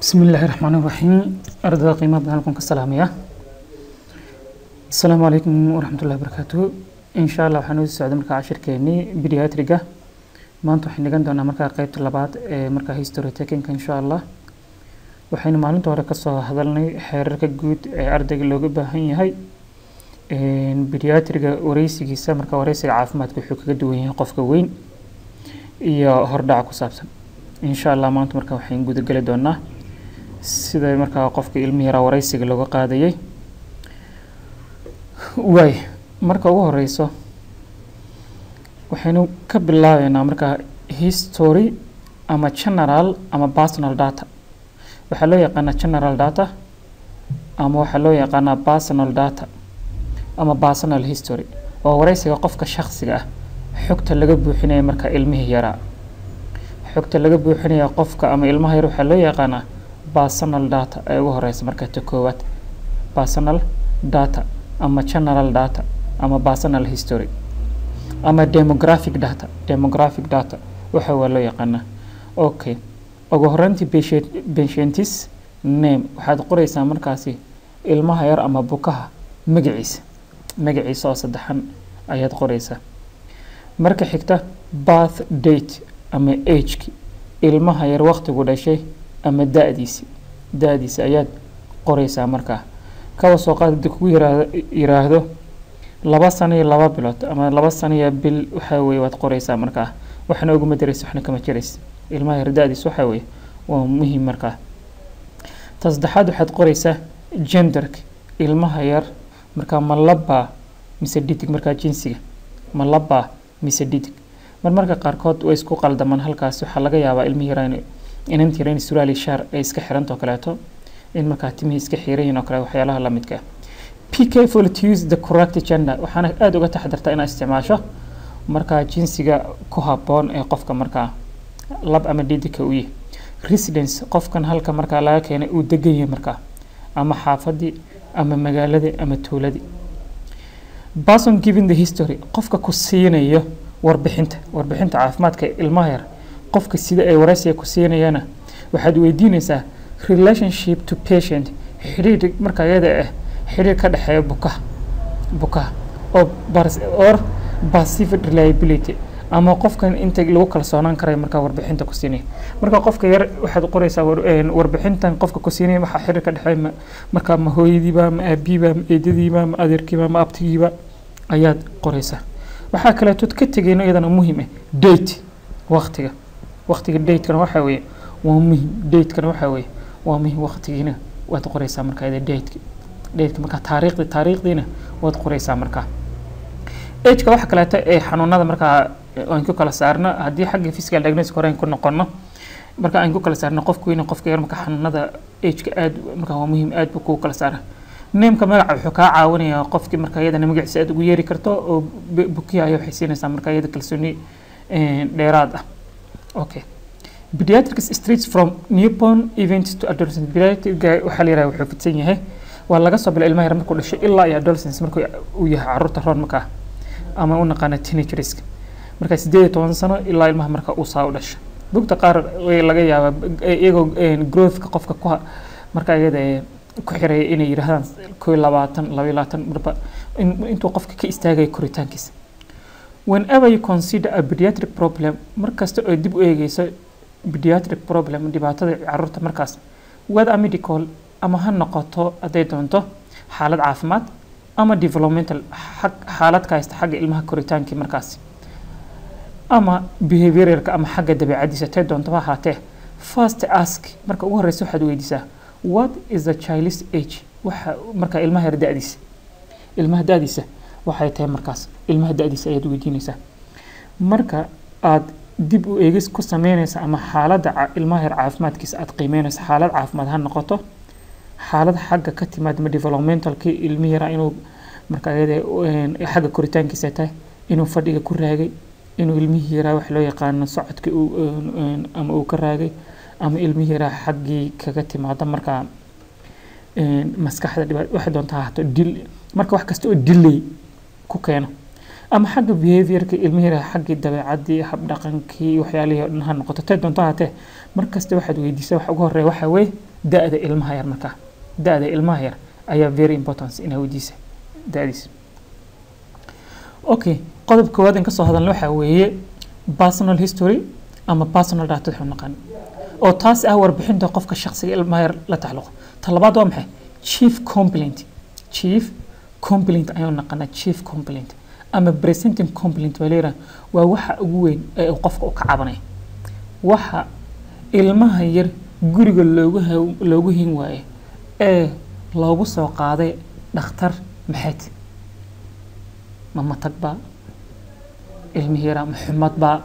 Bismillaahi Raxmaani Raxiim. Ardayda qiimaha badan, halkan ka salaamaya. Asalaamu calaykum waraxmatullahi wabarakaatuhu. Insha Allah waxaan u socday markaa cashirkeenii pediatriga. Maanta waxaan dhigan doonaa markaa qeybta labaad ee markaa history taking. Insha Allah waxaynu maalinta hore kasoo hadalnay xeerarka guud ee ardayga looga baahan yahay pediatriga wareysigiisa. Marka wareysiga caafimaadka wuxuu kaga duwan yahay qofka weyn iyo hordhaca ku saabsan. Insha Allah maanta marka waxaynu guda geli doonaa sida markaa qofka ilmihi yaraa wareysiga looga qaadayay. Waay, marka ugu horeyso waxaynu ka bilaabeynaa markaa history ama general ama personal data. Waxaa loo yaqaanaa general data ama waxaa loo yaqaanaa personal data ama personal history. Waa wareysiga qofka shakhsiga ah, xogta laga buuxinayo marka ilmihii yaraa. Xogta laga buuxinaya qofka ama ilmaha yar waxaa loo yaqaanaa personal data ee ugu horeysa. Marka ta koowaad, personal data ama general data ama personal history ama demographic data. Demographic data waxa waa loo yaqaanaa. Okay, ugu horeyntii patient's name waxaad qoreysaa markaasi ilmaha yar ama bukaha magaciisa. Magaciisa oo saddexan ayaad qoreysaa. Marka xigta, birth date ama ageki ilmaha yar, waqtigu dhashay ama da-diisi. Da-diisi ayaad qoreysaa. Markaa kaba soo qaad hadii kugu yiraahdo 2 sano iyo 2 bilood ama 2 sano iyo bil, waxaa weye waad qoreysaa. Markaa waxna uguma dareysa, waxna kama jiraysa. Ilmaha yar da-diis waxaa weye waa muhiim. Markaa ta saddexaad waxaad qoreysaa genderka ilmaha yar. Markaa ma laba mise dhidig? Markaa jinsiga ma laba mise dhidig? Marmarka qaarkood way isku qaldamaan halkaas. Waxaa laga yaabaa ilmihi yaraa inanti yar in suraal iyo shaar ay iska xirantao kaleeto, in markaa timihii iska xiran yihiin oo kale, waxyaalaha la midka ah. Be careful to use the correct gender. Waxaana aada uga taxadartaa inaad isticmaasho markaa jinsiga ku habboon ee qofka, markaa lab ama dhidika uu yahay. Residence, qofkan halka markaa laga keenay uu degan yahay, markaa ama xaafadii ama magaaladii ama tuuladii. Person giving the history, qofka ku siinayo warbixinta caafimaadka ilmaha yar, qofka sida ay wareysiga ku siinayana waxaad weydiinaysaa relationship to patient, xidhiidh marka iyada ah, xidhiidh ka dhexeeya bukaha oo or perceived reliability, ama qofkan inta lagu kalsoonaan karayo markaa warbixinta ku siinaya. Marka qofka yar waxaad qoreysaa warbixintan qofka ku siinaya waxaa xiriir ka dhexeeya markaa ma hooyadiiba, ma aabiiba, ma eedadiiba, ma adeerkiiba, ma abtigiiba ayaad qoreysaa. Waxaa kaleetood ka tegeyno iyadana muhiim ah date, waqtiga. Waqtiga datekana waxaa weeye waa muhiim. Datekana waxaa weeye waa muhiim. Waqtigiina waad qoreysaa markaa iyada dateki, dateka markaa taariikhdiina waad qoreysaa. Markaa ageka waxa kaleeto ee xanuunada markaa aan ku kala saarno, haddii xagga physical diagnosis hore aan ku noqono, marka aan ku kala saarno qofka weyn, qofka yar, marka xanuunada ageka aad marka waa muhiim, aad buu kugu kala saara. Nameka, magaca, wuxuu kaa caawinayaa qofkii marka iyadana magaciisa aad ugu yeeri karto oo bukiya ayaa waxay siinaysaa marka iyada kalsooni dheeraad ah. Okay, pediatrics stretch from newborn infants to adolescent. Pediatric waxaa la yiraahdaa wuxuu fidsan yahay waa laga soo bilo ilmaha yar markuu dhasho ilaa iyo adolescence, markuu uu yahay carruurta roon markaa ama u naqaana teenagers, marka 18 sano ilaa ilmaha marka uu saa u dhasho. Bugta qaar way laga yaabaa iyagoo growthka qofka ku marka iyada ku xiraya inay yiraahdaan 21, 22, marba intuu qofka ka istaagayo koritaankiisa. Whenever you consider a pediatric problem, markasta oo dib u eegeyso pediatric problem, dhibaatada carruurta markaas, whether medical ama ha noqoto hadday doonto xaalad caafimaad ama developmental, xag xaalad ka haysta xagga ilmaha koritaankii markaas, ama behavioralka ama xagga dabeecadiisa, tay doonto ha ahaatee, first ask, marka ugu horeysa waxaad weydiisaa, what is the child's age? Waxa marka ilmaha yar da'diisa, ilmaha da'diisa waxay tahay markaas, ilmaha da'diisa ayaad weydiinaysaa. Marka aad dib u eegis ku sameynaysa ama xaaladda ilmaha yar caafimaadkiisa aad qiimeynaysa, xaalad caafimaad ha noqoto, xaalad xagga ka timaad ma developmentalkii ilmihi yaraa inuu marka iyada xagga koritaankiisa tahay, inuu fadhiga ku raagay, inuu ilmihii yaraa wax loo yaqaano socodkii uu ama uu ka raagay, ama ilmihii yaraa xaggii kaga timaada markaa maskaxda dhibaat waxay doontaa ha ahaato dil, marka wax kasta oo dilay ku keeno, ama xagga behaviorka ilmihii yaraa, xaggii dabeecadii, habdhaqankii, waxyaalihii oo dhan ha noqoto, tay doonto ha ahaatee, mar kasta waxaad weydiisaa waxa ugu horeeya waxaa weeye Da-da ilmaha yar markaa, da-da ilmaha yar ayaa very important inaa weydiisa da-diis. Okay, qodob koowaad in kasoo hadalna waxaa weeye personal history ama personal data waxu naqaan, oo taas ah warbixinta qofka shakhsiga ilmaha yar la taxalluqo. Ta labaad waa maxay? Chief complaint. Chief complaint ayaan naqanaa. Chief complaint ama presenting complaint waa leeyahay, waa waxa ugu weyn ee uu qofka u ka cabanay, waxa ilmaha yar guriga loogu hin waaye ee loogu soo qaaday dhakhtar. Maxayd ma matag baa ilmihii yaraa, ma xumad baa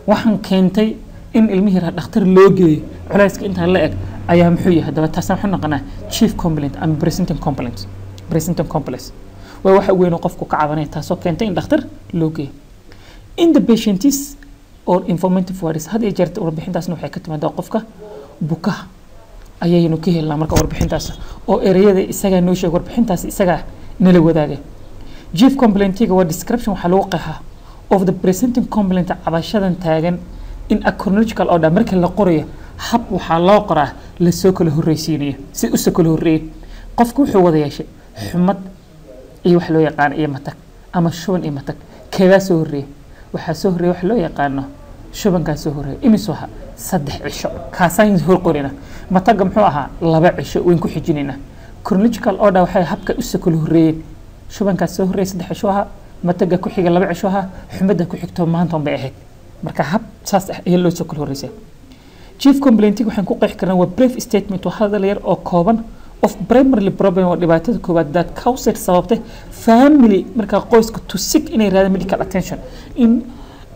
waxaan keentay in ilmihii yaraa dhakhtar loo geeyo? Culayska intaa la eg ayaa muxuu yahay? Haddaba taasna waxaan naqanaa chief complaint ama presenting complaint. Presenting complex waa waxa ugu weyn oo qofku ka cabanaya taasoo keentay in dhakhtar loo geeyo. In the patients or informative words, had iyo jeer warbixintaasna waxay ka timaadaa qofka bukaha ayaynu ka helnaa. Marka warbixintaas oo ereyada isagaa noo sheeg, warbixintaas isagaa nala wadaagay. Chief complaintiga waa description, waxaa lagu qeexaa, of the presenting complaint, cabashadan taagan, in a chronological order. Marka la qorayo hab waxaa loo qoraa lasoo kala horreysiinayo, si usoo kala horreeyay. Qofku wuxuu wada yeeshay xumad iyo wax loo yaqaano iyo matag ama shuban iyo matag. Keebaa soo horreeyay? Waxaa soo horreeya wax loo yaqaano shubankaa soo horreeya. Imisu ahaa? 3 cisho. Kaasaan hor qorina. Matagga muxuu ahaa? 2 cisho. Wayn ku xijinaynaa. Chronological order waxay habka usoo kala horreeyeen. Shubankaas soo horreeyay 3 cisho ahaa, matagga ku xiga 2 cisho ahaa, xumadda ku xigto maanta un bay ahayd. Marka hab saas ah ayaa loo soo kala horreysay. Chief complaintiga waxaan ku qeexi karnaa waa brief statement, waa hadal yar oo kooban, of primarily problem, waa dhibaatada koowaad, that caused, sababtay, family, markaa qoyska, to seek, inay raadaan, medical attention, in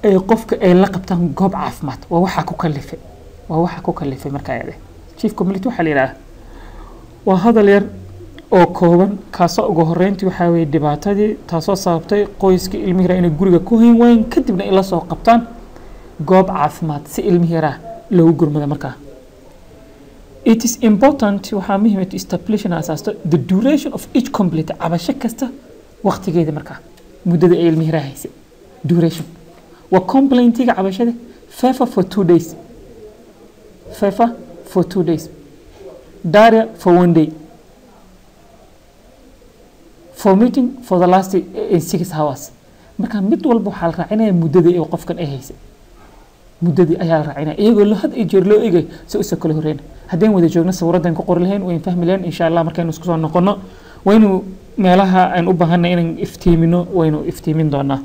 ay qofka ay la qabtaan goob caafimaad. Waa waxaa ku kalifay, waa waxaa ku kalifay. Markaa ayade chief complaint waxaa la yidhaha waa hadal yar oo kooban kaasoo ugu horreyntii waxaa weeye dhibaatadii taasoo sababtay qoyskii ilmihi yaraa inay guriga ku hayn waayeen, kadibna ay la soo qabtaan goob caafimaad si ilmihi yaraa loogu gurmado. Markaa it is important, waxaa muhiim ah, to establish, in asaasto, the duration of each complaint, cabasho kasta waqtigeeda, markaa muddada ay ilmihi yaraa haysay. Duration waa complaintiga cabashada: fever for 2 days, fever for 2 days, diarrhea for one day, vomiting for the last 6 hours. Marka mid walba waxaa la raacinaya muddadii ay qofkan ay haysay, muddadii ayaa la raacinaya, iyagoo lo had iyo jeer loo eegay si usoo kala horreyn. Haddeen wada joogno sawirraddan ku qori lahayn, wayn fahmi lahayn. Insha Allah markaynu isku soo noqono waynu meelaha aan u baahanay inaan iftiimino waynu iftiimin doonaa.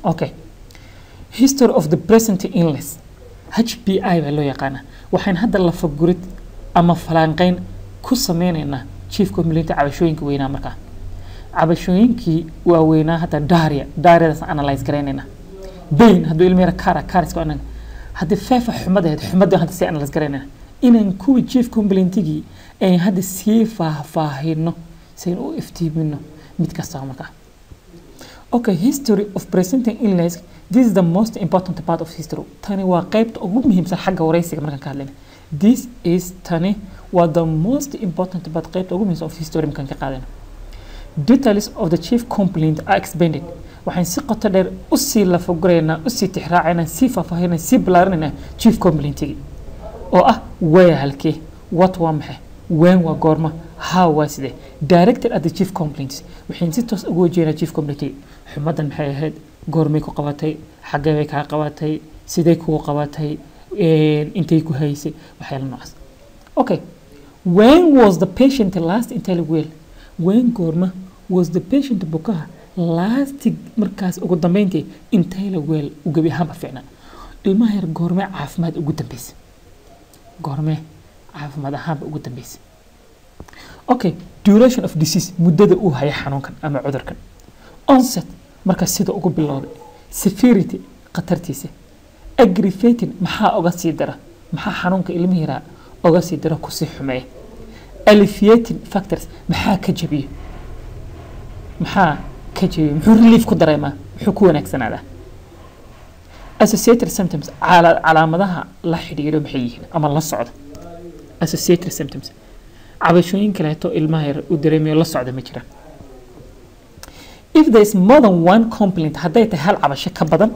Okay, history of the present illness, HPI baa loo yaqaanaa. Waxaan hadda lafagurid ama falanqeyn ku sameyneynaa chief complaint, cabashooyinka weynaa. Markaa cabashooyinkii waaweynaa hadda diarrhea, diarrheadaas analyze garaynaynaa. Pain hadduu ilmo yara kaara kaariska anaga, haddii fever xumad ahayd, xumadda hadda sii analyze garaynayna, inaan kuwii chief complaintigii ay hadda sii faahfaahino si aynu u iftiimino mid kastaba markaa. Okay, history of presenting illness. This is the most important part of history. Tani waa qaybta ugu muhiimsan xagga wareysiga markaan ka hadlayna. This is, tani waa, the most important part, qaybta ugu muhiimsan of history markaan ka qaadayna. Details of the chief complaint are expanded, waxaan si qoto dheer usii lafaguraynaa, usii tixraacaynaa, sii faahfaahinaa, sii ballaarinaynaa chief complaintigii oo ah where, halkee, what, waa maxay, when, waa goorma, how, waa sidee. Directed at the chief complaints, waxaan si toos ugu wajeynaa chief complaintigii. Xumaddan maxay ahayd? Goormay ku qabatay? Xaggee bay kaa qabatay? Sidee kugu qabatay? Intay ku haysay? Waxyaala noocaas. Okay, when was the patient last entirely well? When, goorma, was the patient, bukaha, last, markaas ugu dambeyntii, entirely well, u gebi ahaanba fiicnaa? Ilmaha yar goormee caafimaad ugu dambeysay? Goormee caafimaad ahaanba ugu dambeysay? Okay, duration of disease, muddada uu haya xanuunkan ama cudurkan. Onset, marka sida ugu bilowday. Severity, khatartiisa. Aggravating, maxaa uga sii dara? Maxaa xanuunka ilmihi yaraa uga sii dara, kusii xumeeya? Alleviating factors, maxaa ka jabiyo? Maxaa ka jabiyo? Muxuu relief ku dareemaa? Muxuu ku wanaagsanaadaa? Associated symptoms, calaamadaha la xidhiidho maxay yihiin ama la socda? Associated symptoms, cabashooyin kaleeto ilmaha yar uu dareemayo la socda ma jiraan? If there is more than one complaint, hadday tahay hal cabasho ka badan,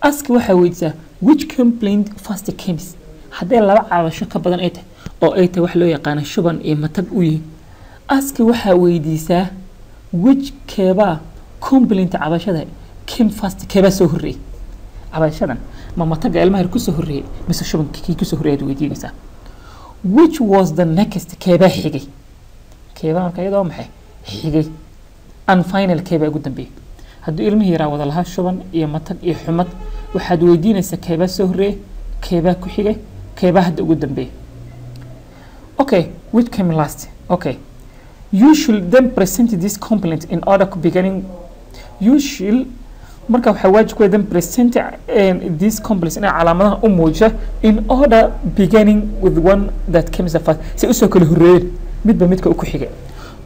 ask, waxaa weydiisaa, which complaint first comes. Hadday laba cabasho ka badan ay tahay oo ay tahay wax loo yaqaano shuban iyo matag u yihiin, ask waxaa weydiisaa which keebaa complaint cabashada came first, keebaa soo horreeyey cabashadan, ma mataga ilmaha yar kusoo horreeyey mise shubanka kii kusoo horreeyay aad weydiinaysaa. Which was the next, keebaa xigay, keebaa marka iyadoo maxay xigay, and final keebaa ugu dambeeyey. Hadduu ilmihii yaraa wada lahaa shuban iyo matag iyo xumad, waxaad weydiinaysaa keebaa soo horreeyey, keebaa ku xigay, keebaa hadda ugu dambeeyey. Okay, which came last? Okay, you should then present this complaint in order to beginning. You should marka waxaa waajib ku ah then present this complaint, inay calaamadaha u muujisa in order beginning with one that came the first, si usoo kala horreeyeen midba midka u ku xigay.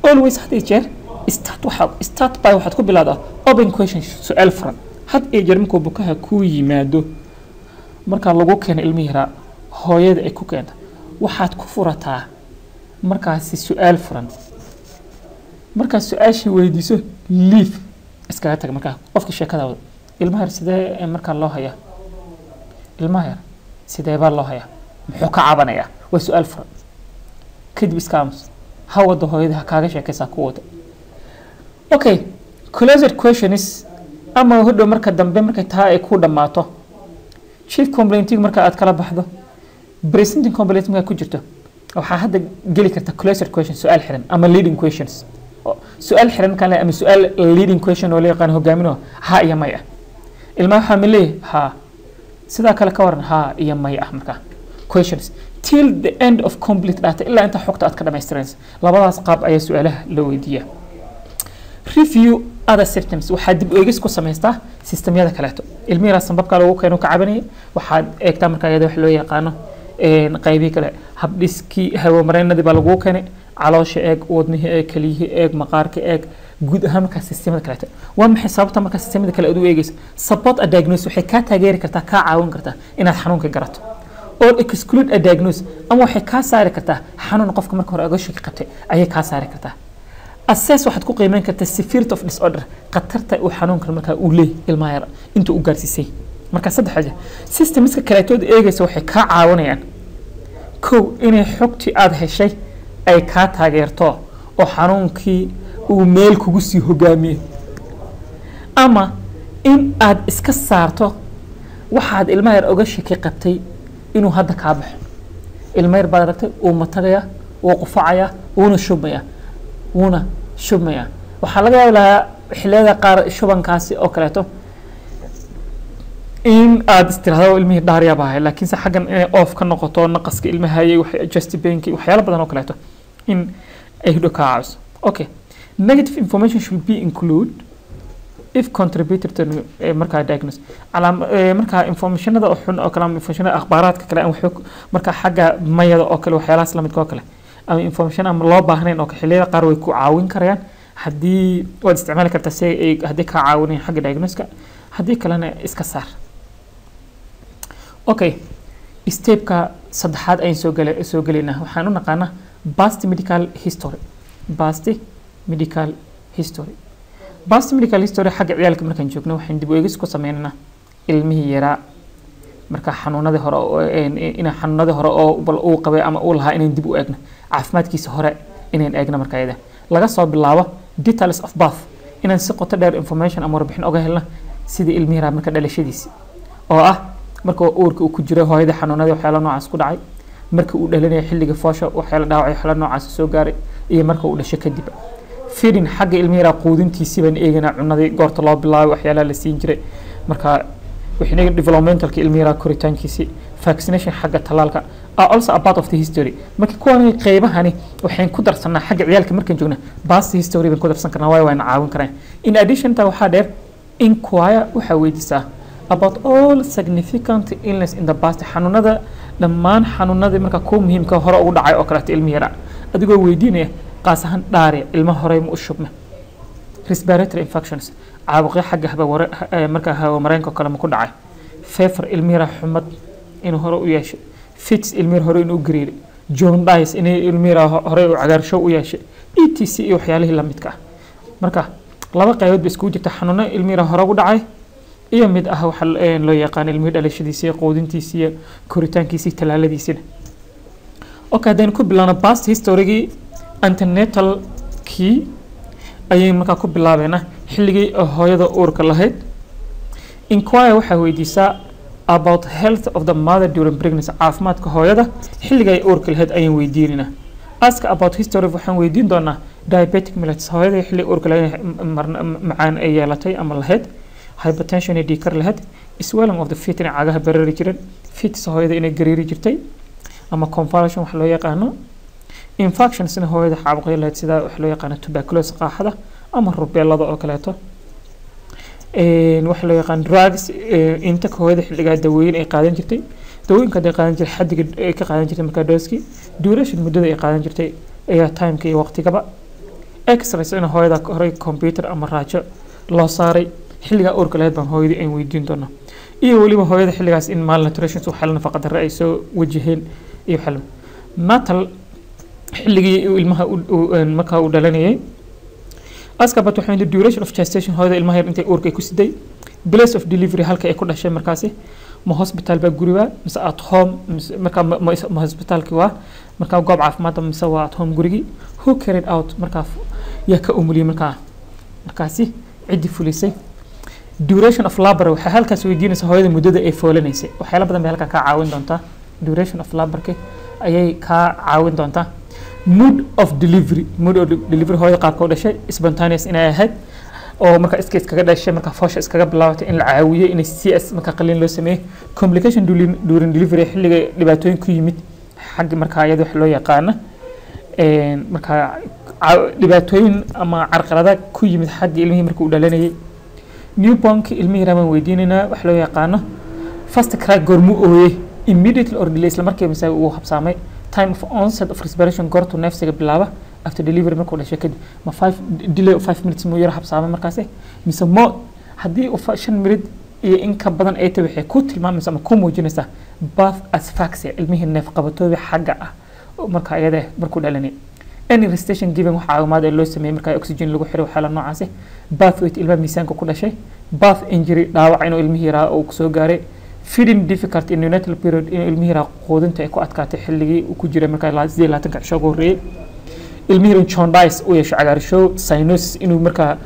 Always had iyo jeer start, waxaad start by waxaad ku bilowdaa open question, su-aal furan. Had iyo jeer markuu bukaha kuu yimaado, markaa lagu keeno ilmihi yaraa, hooyada ay ku keento, waxaad ku furataa markaasi su-aal furan. Markaad su-aashii weydiiso, leave, iskaga tag markaa qofka sheekada wada. Ilmaha yar sidee markaa loo hayaa? Ilmaha yar sidee baa loo hayaa? Muxuu ka cabanayaa? Waa su-aal furan. Kadib iska aamus, ha wado hooyada, ha kaaga sheekaysaa ku wada. Okay, closed questions ama hodhow marka dambe markay taa ay ku dhammaato, chief complainting marka aad kala baxdo, presenting complaint markaa ku jirto, waxaa hadda geli karta closed question, su-aal xiran ama leading questions. Su-aal xiran markaan leeyahay ama su-aal leading question oo loo yaqaan hogaaminoo ha iyo may ah. Ilmaha waxaa ma leeyahay ha, sidaa kale ka waran, ha iyo may ah. Markaa questions till the end of complete data, ilaa inta xogta aad ka dhamaystiranayso. Labadaas qaab ayaa su-aalaha loo weydiiyaa. Review other symptoms, waxaad dib u eegis ku samaystaa systemyada kaleeto. Ilmihi yaraa sanbabka lagu keeno ka cabanayay, waxaad eegtaa markaa iyada wax loo yaqaano qaybihii kale, habdhiskii hawo-mareennadii baa laguu keenay, caloosha eeg, wadnihii eeg, keliyihii eeg, maqaarka eeg, guud ahaan markaa systemada kaleeto. Waa maxay sababta markaa systemada kale aad u eegeyso? Support a diagnosis, waxay kaa taageeri kartaa, kaa caawin kartaa inaad xanuunka garato, or exclude a diagnosis, ama waxay kaa saari kartaa xanuun qofka marka hore oga shaki qabtay ayay kaa saari kartaa. Assess, waxaad ku qiimeyn kartaa severity of disorder, khatarta uu xanuunkan markaa uu leeyahay ilmaha yar inta uu gaarsiisay. Marka saddex xaje systemska kaleetood eegaysa waxay kaa caawinayaan: kow, inay xogtii aada heshay ay kaa taageerto oo xanuunkii uu meel kugu sii hogaamiyo, ama in aad iska saarto waxaad ilmaha yar oga shaki qabtay inuu hadda kaa baxo. Ilma yar baad aragtay, wuu matagaya, wuu qufacaya, wuuna shubmaya. Waxaa laga yaabi lahaa xilliyada qaar shubankaasi oo kaleeto in aad istirahdo ilmihii diarrhea baa ahay, laakiinse xaggan inay off ka noqoto naqaska ilmahayay, waxay chest painki, waxyaalo badan oo kaleeto in ay hidho kaa caawiso. Okay, negative information should be include if contributor to markaa diagnose calaam markaa informationada oo xun oo kale ama informationada akhbaaraadka kale aan waxba markaa xagga mayada oo kale, waxyaalahaas lamidka oo kale, ama information ama loo baahnayn oo kale, xilliyada qaar way ku caawin karayaan. Haddii waad isticmaali kartaa si ay haddii kaa caawinayan xagga diagnoska, haddii kalena iska saar. Okay, stepka saddexaad ayaan soo gelaynaa. Waxaan u naqaanaa past medical history. Past medical history, past medical history xagga ciyaalka markaan joogno, waxaan dib u eegis ku sameynaynaa ilmihii yaraa marka xanuunadii hore ina xanuunadii hore oo bal uu qabay ama uu lahaa inayn dib u eegno, caafimaadkiisa hore inayn eegno. Marka iyada laga soo bilaabo details of birth, inaan si qoto dheer information ama warbixin oga helno sidii ilmihii yaraa marka dhalashadiisi oo ah marka uurka uu ku jiro hooyada, xanuunadii waxyaala noocaas ku dhacay, marka uu dhalinayo, xilliga foosha waxyaala dhaawacay, waxyaala noocaas soo gaaray, iyo marka uu dhasho kadib. Feeding, xagga ilmihi yaraa quudintiisii baan eeganaa, cunadii goorta loo bilaabay, waxyaalaha la siin jiray. Marka waxaan eegna developmentalka ilmihi yaraa, koritaankiisii. Vaccination, xagga talaalka, are also a part of the history. Marka kuwani qeybahani waxaan ku darsanaa xagga ciyaalka markaan joogna past history baan ku darsan karnaa, waayo waana caawin karaan. In addition taa waxaa dheer, inquire, waxaa weydiisaa about all significant illness in the past, xanuunada dhammaan, xanuunadii marka kuwa muhiimka hore ugu dhacay oo kaleeto ilmihi yaraa, adigoo weydiinaya qaas ahaan diarrhea, ilma horey ma u shubma, respiratory infections, caabuqyo xagga habaware marka hawamareenka oo kale ma ku dhacay, fever, ilmi yaraa xumad inuu hore u yeeshay, fits, ilmi yar hore inuu u gariiray, jaundice, inay ilmi yaraa hore u cagaarshow u yeeshay, etc iyo waxyaalihii lamidka ah. Marka laba qaybood ba iskugu jirta: xanuuno ilmi yaraa hore ugu dhacay iyo mid ah waxa loo yaqaan ilmihii dhalashadiisa iyo quudintiisa iyo koritaankiisa iyo tallaaladiisina. Okay, haddaynu ku bilaabno past historygii, antenatal kii ayay markaa ku bilaabeynaa, xilligii hooyada uurka lahayd. Inquire, waxaa weydiisaa, about health of the mother during pregnancy, caafimaadka hooyada xilliga ay uurka lahayd ayaan weydiinaynaa. Ask about history, waxaan weydiin doonaa, diabetic mellitus, hooyada xilliga uurka lahayd macaan ay yeelatay ama lahayd, hypertension iyo dhiigkar lahayd, swelling of the feet, inay cagaha barari jireen, fits, hooyada inay gariiri jirtay, ama convulsion wax loo yaqaano, infections, in hooyada caabuqyo lahayd, sida wax loo yaqaano tuberculosis, qaaxada ama rubellada oo kaleeto, waxa loo yaqaan drugs inta hooyada xilligaa dawooyin ay qaadan jirtay, dawooyinka hadday qaadan jirtay, xaddiga ay ka qaadan jirtay markaa, dooskii, duration, muddada ay qaadan jirtay ayaa timeka iyo waqtigaba, x-rays, in hooyada horey computer ama raajo loo saaray xilligaa uurka lahayd baan hooyadii aan weydiin doonaa, iyo weliba hooyada xilligaas in malnutrition, waxyaala nafaqa darre ay soo wajaheen iyo waxyaala. Natal, xilligii ilmaha markaa uu dhalanayay. Ask about, waxaa the duration of gestation, hooyada ilmaha yar intay uurka ay ku siday, place of delivery, halka ay ku dhashay markaasi, ma hospital baa, guriba, mise at home, mise markaa ma hospitalki waa markaa goob caafimaad, mise waa at home, gurigii, who carried out, markaa yaa ka umuliyey, markaa markaasi ciddii fulisay, duration of labor, waxay halkaas weydiinaysaa hooyada muddada ay foolanaysay. Waxyaala badan bay halkaa kaa caawin doontaa, duration of laborki ayay kaa caawin doontaa. Mode of delivery, mode of delivery, hooyada qaabka u dhashay, spontaneous inay ahayd oo marka iska iskaga dhashay, marka foosha iskaga bilaabatay, in la caawiyey, in CS marka qaliin loo sameeyey, complication during delivery, xilliga dhibaatooyin ku yimid xagga markaa iyada wax loo yaqaana markaa dhibaatooyin ama carqalada ku yimid xagga ilmihii markii uu dhalanayay. Newbornki, ilmihii rabaan weydiinaynaa wax loo yaqaano first cry, goormuu ooyey, immediately or delay, isla markiiba mise uu habsaamay, time of onset of respiration, goortuu neefsiga bilaaba, after delivery, markuu dhashay kadib, ma five delay of 5 minutes muu yaro habsaamay markaasi mise mo. Haddii uu 5 minute iyo in ka badan ay tahay, waxay ku tilmaamaysaa ama ku muujinaysaa birth asphyxia, ilmihii neef qabatoobi xagga ah oo marka iyada markuu dhalanay. Any resuscitation given, wax caawimaad ee loo sameeyey marka oxygen lagu xiray, waxyaala noocaasi, birth weight, ilmaha miisaanka ku dhashay, birth injury, dhaawac inuu ilmihii yaraa uu soo gaaray, feeding difficult in neonatal period, inuu ilmihii yaraa quudinta ay ku adkaatay xilligii uu ku jiray markaa 28-ka cisho ugu horreeyey, ilmihii yaraa jaundice uu yeesho, cagaarshow, cyanosis, inuu markaa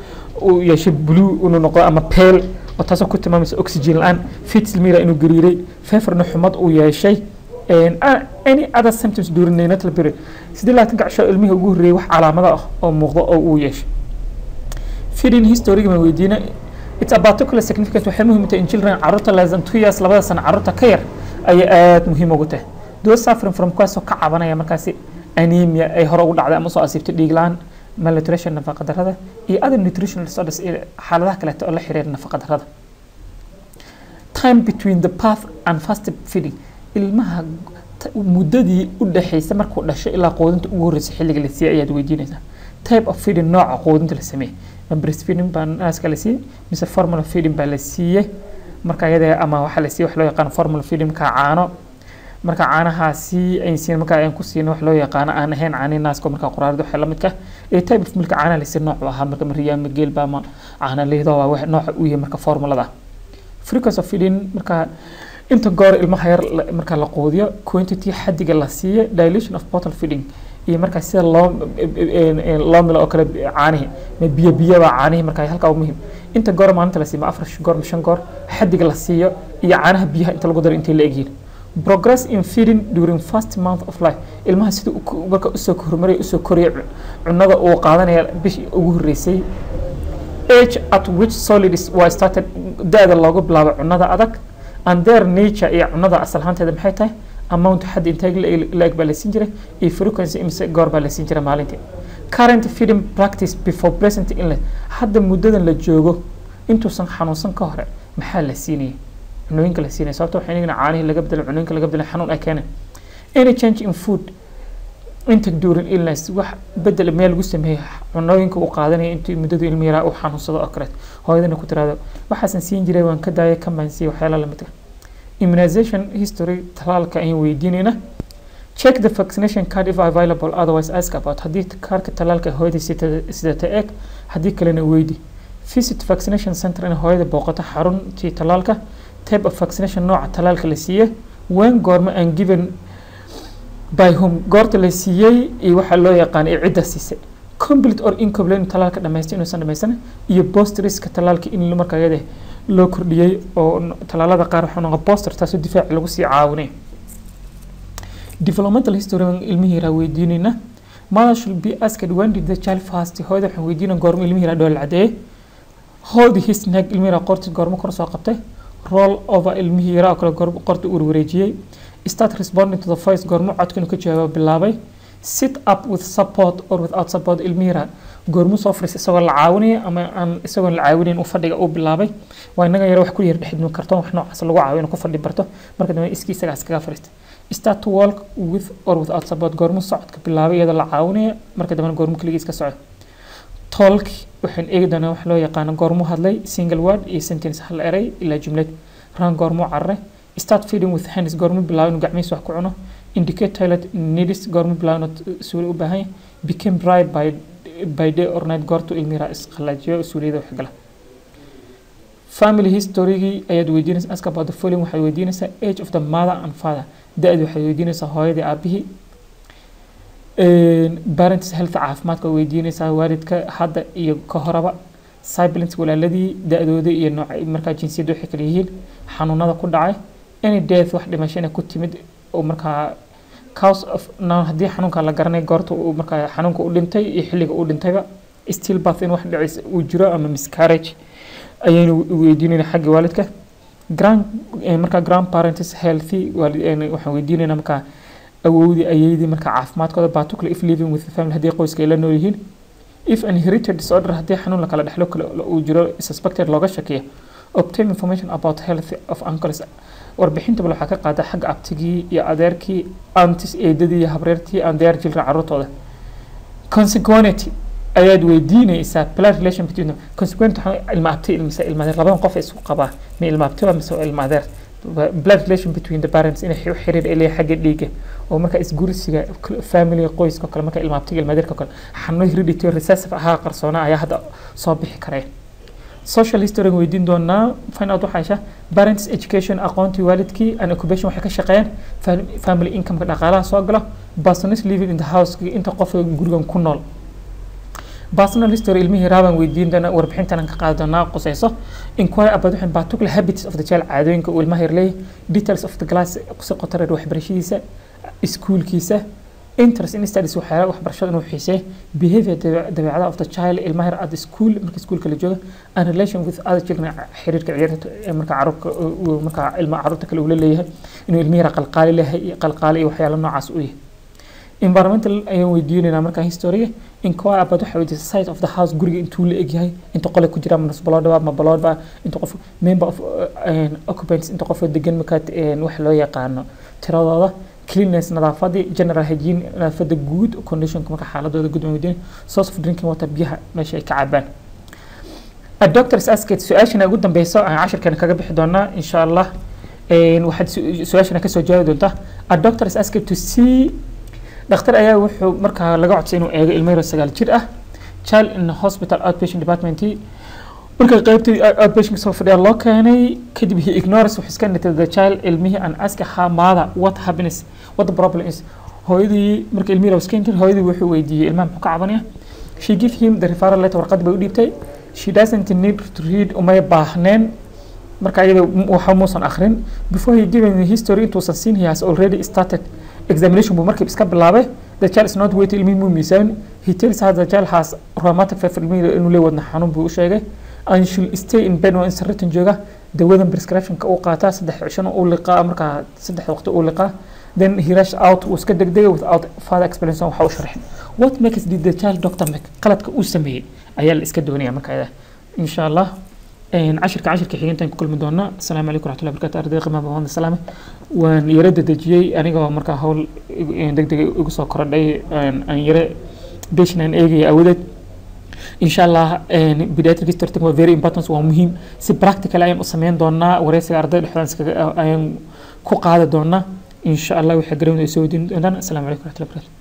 uu yeesho blue inuu noqdo ama pale oo taasoo ku tilmaamaysa oxygen la-aan, fits, ilmihii yaraa inuu gariiray, feverna, xumad uu yeeshay, any other symptoms during neonatal period, 28-ka cisho ilmihii ugu horreeyey wax calaamado ah oo muuqda oo uu yeeshay. Feeding history baan weydiina. It's a particular significance, waxay muhiim u tahay, in children, carruurta, less than 2 years, 2da sano carruurta ka yar ayay aad muhiim ugu tahay, those suffering from, kuwaasoo ka cabanaya markaasi anemia ay hore ugu dhacday ama soo asiibtay dhiig la-aan, malnutrition, nafaqa darrada, iyo other nutritional disorders, iyo xaaladaha kaleeto oo la xiriira nafaqa darrada. Time between the birth and first feeding, ilmaha muddadii u dhaxaysa markuu dhashay ilaa quudinta ugu horreysay xilliga la siiyey ayaad weydiinaysaa. Type of feeding, nooca quudinta la sameeyey, ma breastfeeding baa naaska la siiyey mise formula feeding baa la siiyey marka iyada, ama waxaa la siiyey wax loo yaqaano formula feeding, marka caano, marka caanahaasi ayn siin, marka aan ku siino wax loo yaqaano aan ahayn caanihi naaska, marka quraarada waxa la midka ee type of milk, caanaha la siiyey noocu ahaa, marka ma riyaa ma geel baa ma caana liido waa wax nooca uu yahay marka formulada. Frequency of feeding, marka inta goor ilmaha yar marka la quudiyo, quantity, xaddiga la siiyo, dilution of bottle feeding, iyo marka sida loo milo oo kale caanihi, ma biyo biyo baa caanihi, marka halkaa waa muhiim. Inta goor maalinta la siiyo, ma afar goor ma shan goor, xaddiga la siiyo iyo caanaha biyaha inta lagu daro intay la egyihiin. Progress in feeding during first month of life, ilmaha sida marka usoo horumaraya, usoo koraya cunada uu qaadanaya bishii ugu horreysay. Age at which solids were started, da-da loogu bilaabo cunada adag, and their nature, iyo cunada asal ahaanteeda maxay tahay, amount, xad intee la-eg baa la siin jiray, iyo frequency, imise goor baa la siin jiray maalintii. Current feeding practice before present illness, hadda muddadan la joogo intuusan xanuunsan ka hore maxaa la siinayay, cunooyinka la siinaya, sababta waxay inagana caanihii laga bedelay, cunooyinka laga bedelay xanuun ay keeneen. Any change in food intake during illness, wax bedel meel lagu sameeyey cunooyinka uu qaadanaya intii muddadu ilmi yaraa uu xanuunsado oo kaleeto, hooyadana ku tiraahdo waxaasan siin jiray waan ka daayay, kan baan siiyey, waxyaala lamid ah. Immunization history, talaalka ayaan weydiinayna. Check the vaccination card if available, otherwise ask about, haddii kaarka talaalka hooyada sidata eeg, haddii kalena weydi. Visit vaccination center, in hooyada booqato xaruntii talaalka. Type of vaccination, nooca talaalka la siiyey, when, goorma, and given. By whom, goorta la siiyey iyo waxa loo yaqaan iyo cidda siisay. Complete or incomplete, talaalka dhamaystay inuusan dhamaysan, iyo boosterska talaalka in markaa iyada loo kordhiyey, oo talaalada qaar waxaa noqon booster, taasoo difaac lagu sii caawinay. Developmental history ilmihii yaraa weydiinayna. Mother should be asked, when did the child first, hooyada waxaan weydiina goormo ilmihii yaraa dhool cadeeyey. Hold his neck, ilmihii yaraa qoorta goormo kor soo qabtay. Roll over, ilmihii yaraa oo kale goormo qoorta u wareejiyey. Start responding to the voice, goormo codka inuu ka jawaabo bilaabay. Sit up with support or without support, ilmihii yaraa goormo soo fariistay isagoo la caawinaya ama aan isagoon la caawinayn uu fadhiga uu bilaabay. Waa inaga yara wax ku yar dhexidmo kartoon, wax noocaas lagu caawiyo inuu ku fadhi barto, marka dambe iskii isagaa iskaga fariistay. Start to walk with or without support, goormo socodka bilaabay iyadoo la caawinayo, marka dambena goormo keligii iska socdo. Talk waxaan eegi doonaa wax loo yaqaano goormo hadlay, single word iyo sentence, hal eray ilaa jumlad. Run, goormo cararay. Start feeding with hands, goormo bilaabay inuu gacmihiisa wax ku cuno. Indicate toilet needs, goormo bilaabay inuu suuli u baahan yahay. Became dry by day or night, goortuu ilmihi yaraa isqalajiyo suuliyada wax gala. Family historygii ayaad weydiinaysaa. Ask about the following, waxaad weydiinaysaa age of the mother and father, da-di waxaad weydiinaysaa hooyadii, aabihii. Parents health, caafimaadka weydiinaysaa waalidka hadda iyo ka horeba. Siblings, walaaladii, da-dooda iyo nooc markaa jinsiyadda waxay kala yihiin. Xanuunada ku dhacay. Any death, wax dhimasho inay ku timid oo markaa cause of now, haddii xanuunka la garanay goorta uu markaa xanuunka u dhintay iyo xilliga uu dhintayba. Stillbirth, in wax dhicis uu jiro ama miscarriage ayaynu weydiinayna xagga waalidka. Grand markaa grandparents healthy, waxaan weydiinaynaa markaa awowdii, ayeydii markaa caafimaadkooda, particularly if living with the family, haddii qoyska ay la nool yihiin. If inherited disorder, haddii xanuun la kala dhexlo kale uu jiro, suspected looga shakiyo. Obtain information about health of uncles, warbixinta bal waxaa ka qaada xagga abtigii iyo adeerkii, aunties, eedadii iyo habreertii, and their children, carruurtooda. Consanguinity ayaad weydiinaysaa, blood relation between them. Consanguinity waxaa ilma abti mise ilma adeer, labadan qof isku qabaa ma ilma abti waa mise waa ilma adeer. Blood relation between the parents, inay xiriir ay leeyahay xagga dhiigga oo marka isguursiga family, qoyska kale, marka ilma abtiga, ilma adeerka kale. Xanuuno hereditary recessive ahaa qarsoona ayaa hadda soo bixi karaya. Social history weydiin doonaa. Find out waxaa hesha parents education, aqoontii waalidkii, and occupation, waxay ka shaqeeyaan, family income, dhaqaalaha soo gala, persons living in the house, inta qof gurigan ku nool. Personal history ilmihii raabaan weydiin doonaa, warbixintan ka qaadi doonaa qusayso. Inquire about waxaan particular habits of the child, caadooyinka uu ilmaha yar leeyahay. Details of the class, si qoto dheer waxbarashadiisa, iskuulkiisa. Interest in studies, waxyaalaha waxbarashada inuu xiiseeyo. Behavior, dabeecadaha, of the child, ilmaha yar, at school, marka iskuulka la joogo, and relation with other children, xiriirka ciyaarta marka carruurka marka ilma carruurta kale uu la leeyahay, inuu ilmihi yar qalqaali leeyahay, qalqaali iyo waxyaalo noocaas u yahay. Environmental ayaan weydiinaynaa markaa history. Inquire about waxa weydiisa size of the house, guriga intuu la egyahay, inta qole ku jira, ma nus baloodhba ma baloodhba, inta qof, member of occupants, inta qof degan markaa wax loo yaqaano tiradooda. Cleanliness, nadaafadii. General hygiene, nadaafada guud. Conditionka marka xaaladooda guud baan weydiinay. Source of drinking water, biyaha meesha ay ka cabaan. A doctor is asked, su-aashana ugu dambeyso aan cashirkeena kaga bixi doonaa insha Allah, waxaad su-aashana kasoo jawaabi doontaa. A doctor is asked to see, dhakhtar ayaa wuxuu markaa laga codsay inuu eego ilmo yaro 9 jir ah, child in hospital outpatient department. Marka qaybtii outpatient soo fadhiya loo keenay kadib, he ignores, wuxuu iska nitay, the child, ilmihii, and ask her mother what happens, what the problem is. Hooyadii marka ilmihii iska intay, hooyadii wuxuu weydiiyey ilmaha muxuu ka cabanaya. She give him the referral letter, warqad bay u dhiibtay. She doesn't need to read, umay baahneen marka iyada waxa muusan akhrin. Before he given the history, intuusan siin, he has already started examination, buu markiiba iska bilaabay. The child is not weight, ilmihii muu miisaan. He tells her the child has rheumatic fever, ilmihii inuu leeyahay wadna xanuun buu u sheegay, and should stay in bed, waa in sariirtan jooga, dawadan prescription-ka uu qaataa, 3 cishona uu liqaa, markaa 3 waqti uu liqaa. Then he rush out, uu iska degdegay, without further explanation, waxa u sharxin. What makes did the child doctor make? Qaladka uu sameeyey ayaa la iska doonaya marka ayada. Insha Allah cashirka xigintaan ku kulmi doonaa. Asalaamu calaykum waraxmatullahi barakatu. Arday qiimaha badan, salaame. Waan yara dedejiyey anigoo markaa hawl degdeg igu soo korodhay, aan yara beshin aan eegaya awadeed. Insha Allah pediatric history waa very important, waa muhiim. Si practical ayaan u sameyn doonaa, wareysiga ardayda dhexdooda ayaan ku qaadi doonaa insha Allah. Waxay garan ay soo weydiin doonaan. Asalaamu calaykum waraxmatullahi barakatu.